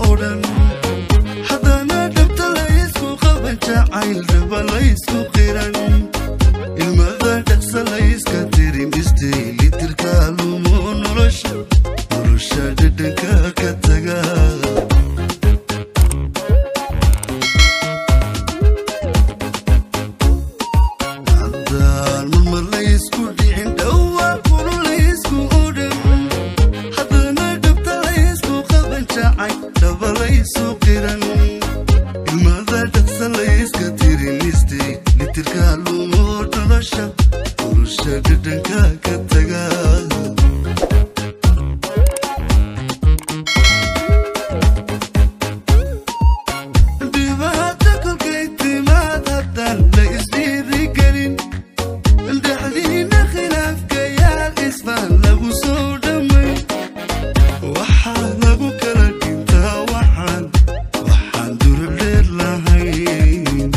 odhan haddana dhabta laysku qaban jacayl dhaba laysku qiran ilmada dhaqsa layska tirin isdheelitirka lumo nolosha nolosha dhadhanka ka taga. Haddaan marmar laysku dhicin dhowaa kulu laysku odhan haddana dhabta laysku qaban jacayl dhaba laysu qiran ilmada dhaqsa layska tirin isdheelitirka lumo nolosha nolosha dhadhanka ka taga. Dhibaato kolkay timaad haddaan la isdhiirigelin dhexdiina khilaafka yaal isfaan lagu soo dhammayn waxaa lagu kala dhintaa waxaan waxaan durub dheer lahayn.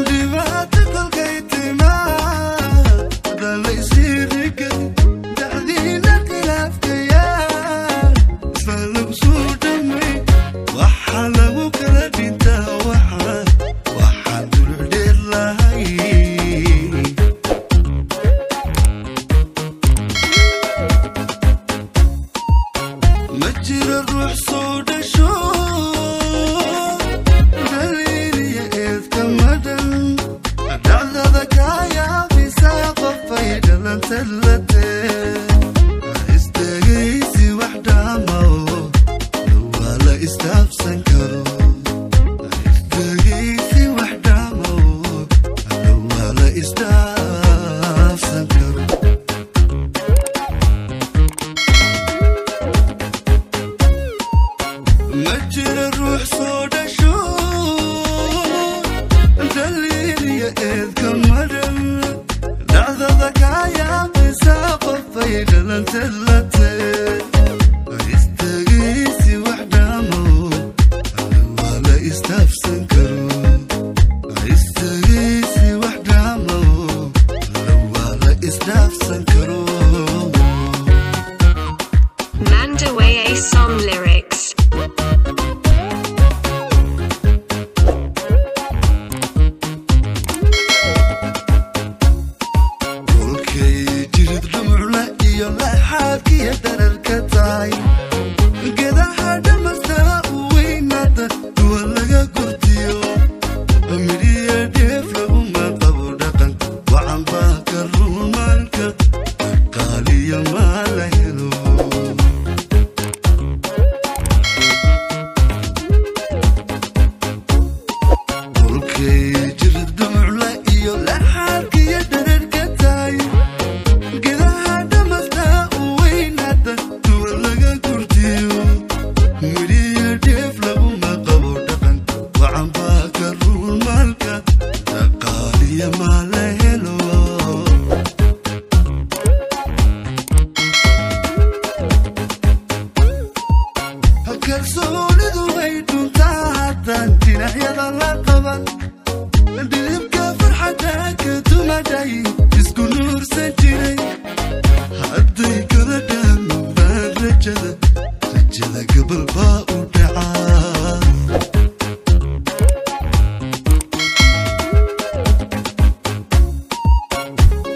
Dhibaato kolkay timaad haddaan la isdhiirigelin dhexdiina khilaafka yaal isfaan lagu soo dhammayn waxaa lagu kala dhintaa waxaan waxaan durub dheer lahayn. Ma jiro ruux soo dhasho dhaliiliya eedka madhan dhacdada kaa yaabisaa qofay dhalantad la tee isdhegaysi wax dhaamo waa la istaafsan karo isdhegaysi wax dhaamo waa la istaafsan karo. Ma jiro ruux soo dhasho dhaliiliya eedka madhan dhacdada kaa yaabisaa qofay dhalantad la tee isdhegaysi wax dhaamo waa la istaafsan karo isdhegaysi wax dhaamo waa la isdhaafsan karo. Mandaway song lyrics. Kolkay jirid dhumucla iyo laxaadkiyo dhararka tahay gedaha dhammastaa u weynaada duwa laga gurtiyo midhiya dheef laguma qabo dhaqan wacan baa ka rumaanka dhaqaaliya maa la helo. Kolkay jirid dhumucla iyo laxaadkiyo dhararka tahay gedaha dhammastaa u weynaada duwa laga gurtiyo midhiya dheef laguma qabo dhaqan wacan baa ka ruumaalka dhaqaaliya maa la helo. Kalsoonidu way dhuntaa haddaan dhinacyada la qaban dhidibka farxadda ka dumadhay isku nuursan jiray hadday kala dhaamaan rajada rajada gabal baa u dhacaa.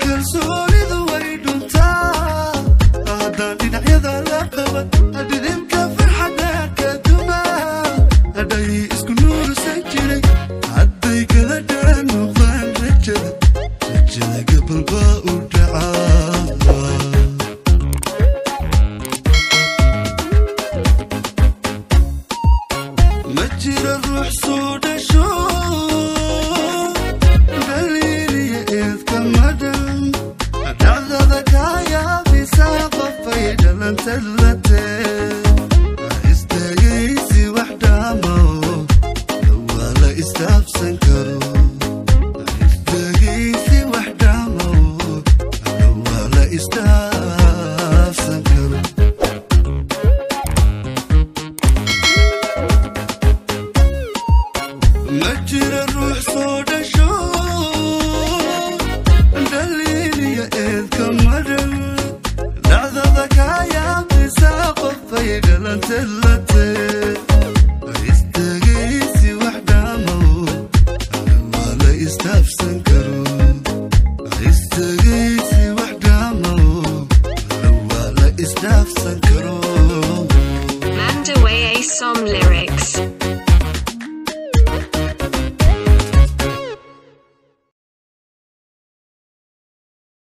Kalsoonidu way dhuntaa haddaan dhinacyada la qaban dhidibka farxadda ka dumadhay isku nuursan jiray hadday kala dhaamaan rajada rajada gabal baa u dhacaa. Ma jiro ruux soo dhasho dhaliiliya eedka madhan dhacdada kaa yaabisaa qofay dhalantad la tee isdhegaysi wax dhaamo waa la istaafsan karo isdhegaysi wax dhaamo waa la istaafsan.